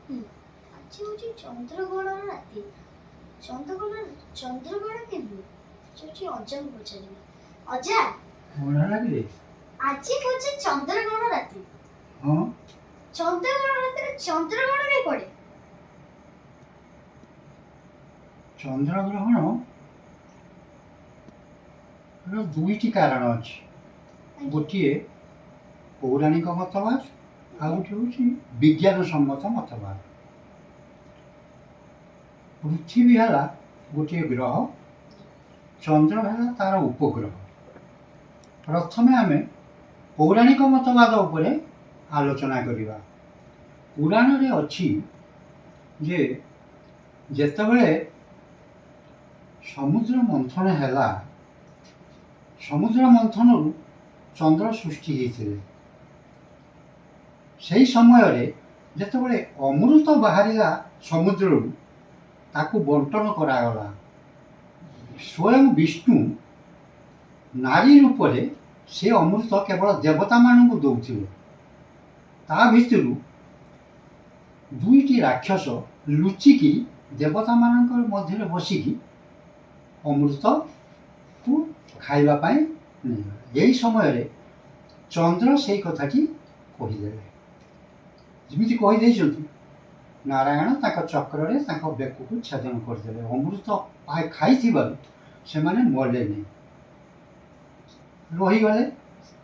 ଆଜି ହେଉଛି ଚନ୍ଦ୍ରଗ୍ରହଣର ରାତି। ଚନ୍ଦ୍ରଗ୍ରହଣ, ଚନ୍ଦ୍ରଗ୍ରହଣ କେବେ ଯାଉଛି? ଅଜାଙ୍କୁ ପଚାରିବି। ଅଜା! କଣ ହେଲା କିରେ? ଆଜି ହେଉଛି ଚନ୍ଦ୍ରଗ୍ରହଣ ରାତି। ହଁ। ଚନ୍ଦ୍ରଗ୍ରହଣ ରାତିରେ ଚନ୍ଦ୍ରଗ୍ରହଣ ବି ପଡେ? ଚନ୍ଦ୍ରଗ୍ରହଣ ର ଦୁଇଟି କାରଣ ଅଛି। ଗୋଟିଏ ପୌରାଣିକ ମତବାଦ, ଆଉ ଗୋଟିଏ ହେଉଛି ବିଜ୍ଞାନ ସମ୍ମତ ମତବାଦ। ପୃଥିବୀ ହେଲା ଗୋଟିଏ ଗ୍ରହ, ଚନ୍ଦ୍ର ହେଲା ତାର ଉପଗ୍ରହ। ପ୍ରଥମେ ଆମେ ପୌରାଣିକ ମତବାଦ ଉପରେ ଆଲୋଚନା କରିବା। ପୁରାଣରେ ଅଛି ଯେ ଯେତେବେଳେ ସମୁଦ୍ର ମନ୍ଥନ ହେଲା, ସମୁଦ୍ର ମନ୍ଥନରୁ ଚନ୍ଦ୍ର ସୃଷ୍ଟି ହେଇଥିଲେ। ସେହି ସମୟରେ ଯେତେବେଳେ ଅମୃତ ବାହାରିଲା ସମୁଦ୍ରରୁ, ତାକୁ ବଣ୍ଟନ କରାଗଲା। ସ୍ୱୟଂ ବିଷ୍ଣୁ ନାରୀ ରୂପରେ ସେ ଅମୃତ କେବଳ ଦେବତାମାନଙ୍କୁ ଦେଉଥିଲେ। ତା ଭିତରୁ ଦୁଇଟି ରାକ୍ଷସ ଲୁଚିକି ଦେବତାମାନଙ୍କ ମଧ୍ୟରେ ବସିକି ଅମୃତକୁ ଖାଇବା ପାଇଁ ନେଇଗଲେ। ଏହି ସମୟରେ ଚନ୍ଦ୍ର ସେଇ କଥାଟି କହିଦେଲେ। ଯେମିତି କହିଦେଇଛନ୍ତି, ନାରାୟଣ ତାଙ୍କ ଚକ୍ରରେ ତାଙ୍କ ବେକକୁ ଛେଦନ କରିଦେଲେ। ଅମୃତ ଖାଇଥିବାରୁ ସେମାନେ ମଲେନି, ରହିଗଲେ।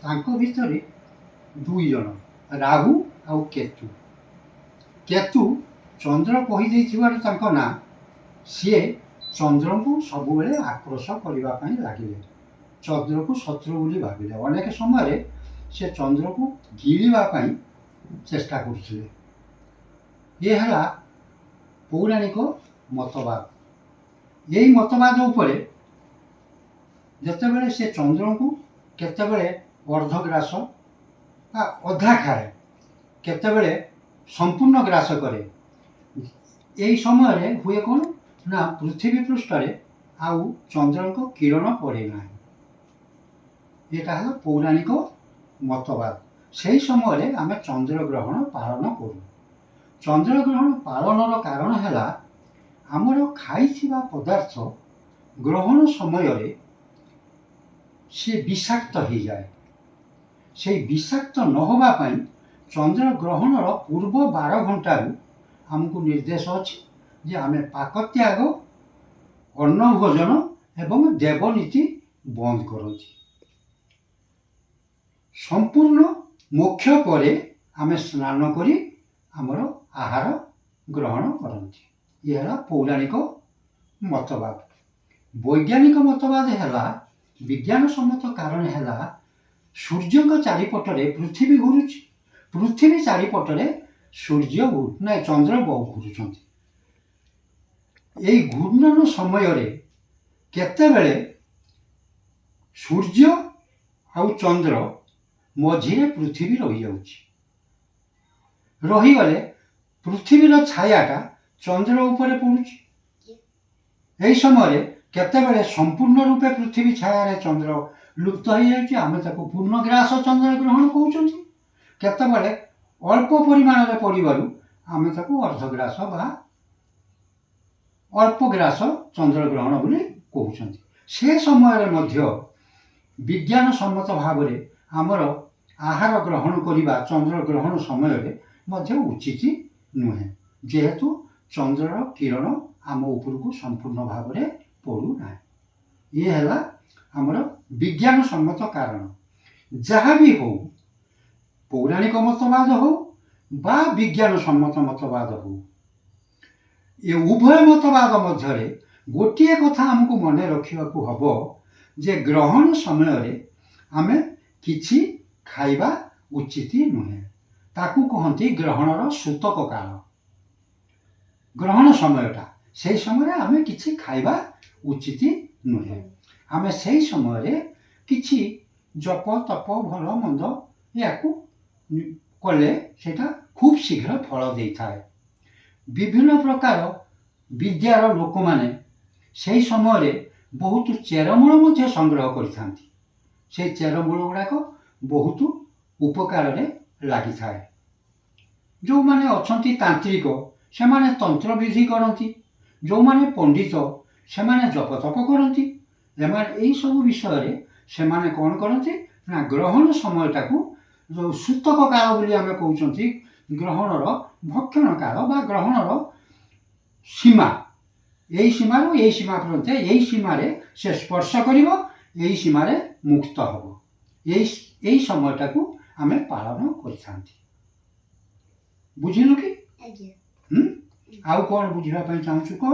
ତାଙ୍କ ଭିତରେ ଦୁଇ ଜଣ, ରାହୁ ଆଉ କେତୁ। କେତୁ ଚନ୍ଦ୍ର କହିଦେଇଥିବାରୁ ତାଙ୍କ ନାଁ, ସିଏ ଚନ୍ଦ୍ରଙ୍କୁ ସବୁବେଳେ ଆକ୍ରୋଶ କରିବା ପାଇଁ ଲାଗିଲେ। ଚନ୍ଦ୍ରକୁ ଶତ୍ରୁ ବୋଲି ଭାବିଲେ। ଅନେକ ସମୟରେ ସେ ଚନ୍ଦ୍ରକୁ ଗିଳିବା ପାଇଁ ଚେଷ୍ଟା କରୁଥିଲେ। ଇଏ ହେଲା ପୌରାଣିକ ମତବାଦ। ଏଇ ମତବାଦ ଉପରେ ଯେତେବେଳେ ସେ ଚନ୍ଦ୍ରଙ୍କୁ କେତେବେଳେ ଅର୍ଦ୍ଧଗ୍ରାସ ବା ଅଧା ଖାଏ, କେତେବେଳେ ସମ୍ପୂର୍ଣ୍ଣ ଗ୍ରାସ କରେ। ଏହି ସମୟରେ ହୁଏ କ'ଣ ନା, ପୃଥିବୀ ପୃଷ୍ଠରେ ଆଉ ଚନ୍ଦ୍ରଙ୍କ କିରଣ ପଡ଼େ ନାହିଁ। ଏଇଟା ହେଲା ପୌରାଣିକ ମତବାଦ। ସେହି ସମୟରେ ଆମେ ଚନ୍ଦ୍ରଗ୍ରହଣ ପାଳନ କରୁ। ଚନ୍ଦ୍ରଗ୍ରହଣ ପାଳନର କାରଣ ହେଲା, ଆମର ଖାଇଥିବା ପଦାର୍ଥ ଗ୍ରହଣ ସମୟରେ ସେ ବିଷାକ୍ତ ହେଇଯାଏ। ସେଇ ବିଷାକ୍ତ ନ ହେବା ପାଇଁ ଚନ୍ଦ୍ରଗ୍ରହଣର ପୂର୍ବ 12 ଘଣ୍ଟାରୁ ଆମକୁ ନିର୍ଦ୍ଦେଶ ଅଛି ଯେ ଆମେ ପାକତ୍ୟାଗ, ଅନ୍ନ ଭୋଜନ ଏବଂ ଦେବନୀତି ବନ୍ଦ କରନ୍ତି। ସମ୍ପୂର୍ଣ୍ଣ ମୋକ୍ଷ ପରେ ଆମେ ସ୍ନାନ କରି ଆମର ଆହାର ଗ୍ରହଣ କରନ୍ତି। ଇଏ ହେଲା ପୌରାଣିକ ମତବାଦ। ବୈଜ୍ଞାନିକ ମତବାଦ ହେଲା, ବିଜ୍ଞାନ ସମ୍ମତ କାରଣ ହେଲା, ସୂର୍ଯ୍ୟଙ୍କ ଚାରିପଟରେ ପୃଥିବୀ ଘୁରୁଛି, ପୃଥିବୀ ଚାରିପଟରେ ସୂର୍ଯ୍ୟ ନାଇଁ, ଚନ୍ଦ୍ର ବହୁ ଘୁରୁଛନ୍ତି। ଏଇ ଘୂର୍ଣ୍ଣନ ସମୟରେ କେତେବେଳେ ସୂର୍ଯ୍ୟ ଆଉ ଚନ୍ଦ୍ର ମଝିରେ ପୃଥିବୀ ରହିଯାଉଛି। ରହିଗଲେ ପୃଥିବୀର ଛାୟାଟା ଚନ୍ଦ୍ର ଉପରେ ପଡ଼ୁଛି। ଏହି ସମୟରେ କେତେବେଳେ ସମ୍ପୂର୍ଣ୍ଣ ରୂପେ ପୃଥିବୀ ଛାୟାରେ ଚନ୍ଦ୍ର ଲୁପ୍ତ ହେଇଯାଉଛି, ଆମେ ତାକୁ ପୂର୍ଣ୍ଣଗ୍ରାସ ଚନ୍ଦ୍ରଗ୍ରହଣ କହୁଛନ୍ତି। କେତେବେଳେ ଅଳ୍ପ ପରିମାଣରେ ପଡ଼ିବାରୁ ଆମେ ତାକୁ ଅର୍ଦ୍ଧଗ୍ରାସ ବା ଅଳ୍ପଗ୍ରାସ ଚନ୍ଦ୍ରଗ୍ରହଣ ବୋଲି କହୁଛନ୍ତି। ସେ ସମୟରେ ମଧ୍ୟ ବିଜ୍ଞାନ ସମ୍ମତ ଭାବରେ ଆମର ଆହାର ଗ୍ରହଣ କରିବା ଚନ୍ଦ୍ରଗ୍ରହଣ ସମୟରେ ମଧ୍ୟ ଉଚିତ ନୁହେଁ, ଯେହେତୁ ଚନ୍ଦ୍ରର କିରଣ ଆମ ଉପରକୁ ସମ୍ପୂର୍ଣ୍ଣ ଭାବରେ ପଡ଼ୁନାହିଁ। ଇଏ ହେଲା ଆମର ବିଜ୍ଞାନ ସମ୍ମତ କାରଣ। ଯାହା ବି ହଉ, ପୌରାଣିକ ମତବାଦ ହଉ ବା ବିଜ୍ଞାନ ସମ୍ମତ ମତବାଦ ହଉ, ଏ ଉଭୟ ମତବାଦ ମଧ୍ୟରେ ଗୋଟିଏ କଥା ଆମକୁ ମନେ ରଖିବାକୁ ହବ ଯେ ଗ୍ରହଣ ସମୟରେ ଆମେ କିଛି ଖାଇବା ଉଚିତ ନୁହେଁ। ତାକୁ କହନ୍ତି ଗ୍ରହଣର ସୂତକ କାଳ। ଗ୍ରହଣ ସମୟଟା, ସେଇ ସମୟରେ ଆମେ କିଛି ଖାଇବା ଉଚିତ ନୁହେଁ। ଆମେ ସେଇ ସମୟରେ କିଛି ଜପ ତପ, ଭଲ ମନ୍ଦ ଏହାକୁ କଲେ ସେଇଟା ଖୁବ୍ ଶୀଘ୍ର ଫଳ ଦେଇଥାଏ। ବିଭିନ୍ନ ପ୍ରକାର ବିଦ୍ୟାର ଲୋକମାନେ ସେହି ସମୟରେ ବହୁତ ଚେରମୂଳ ମଧ୍ୟ ସଂଗ୍ରହ କରିଥାନ୍ତି। ସେଇ ଚେରମୂଳ ଗୁଡ଼ାକ ବହୁତ ଉପକାରରେ ଲାଗିଥାଏ। ଯେଉଁମାନେ ଅଛନ୍ତି ତାନ୍ତ୍ରିକ, ସେମାନେ ତନ୍ତ୍ରବିଧି କରନ୍ତି। ଯେଉଁମାନେ ପଣ୍ଡିତ, ସେମାନେ ଜପତପ କରନ୍ତି। ଏମାନେ ଏଇସବୁ ବିଷୟରେ ସେମାନେ କ'ଣ କରନ୍ତି ନା, ଗ୍ରହଣ ସମୟଟାକୁ ଯେଉଁ ସୂତକ କାଳ ବୋଲି ଆମେ କହୁଛନ୍ତି, ଗ୍ରହଣର ଭକ୍ଷଣ କାଳ ବା ଗ୍ରହଣର ସୀମା, ଏଇ ସୀମାରୁ ଏଇ ସୀମା ପର୍ଯ୍ୟନ୍ତ, ଏଇ ସୀମାରେ ସେ ସ୍ପର୍ଶ କରିବ, ଏଇ ସୀମାରେ ମୁକ୍ତ ହେବ, ଏଇ ସମୟଟାକୁ ଆମେ ପାଳନ କରିଥାନ୍ତି। ବୁଝିଲୁ କି? ଆଜ୍ଞା। ହୁଁ, ଆଉ କ'ଣ ବୁଝିବା ପାଇଁ ଚାହୁଁଛୁ କହ।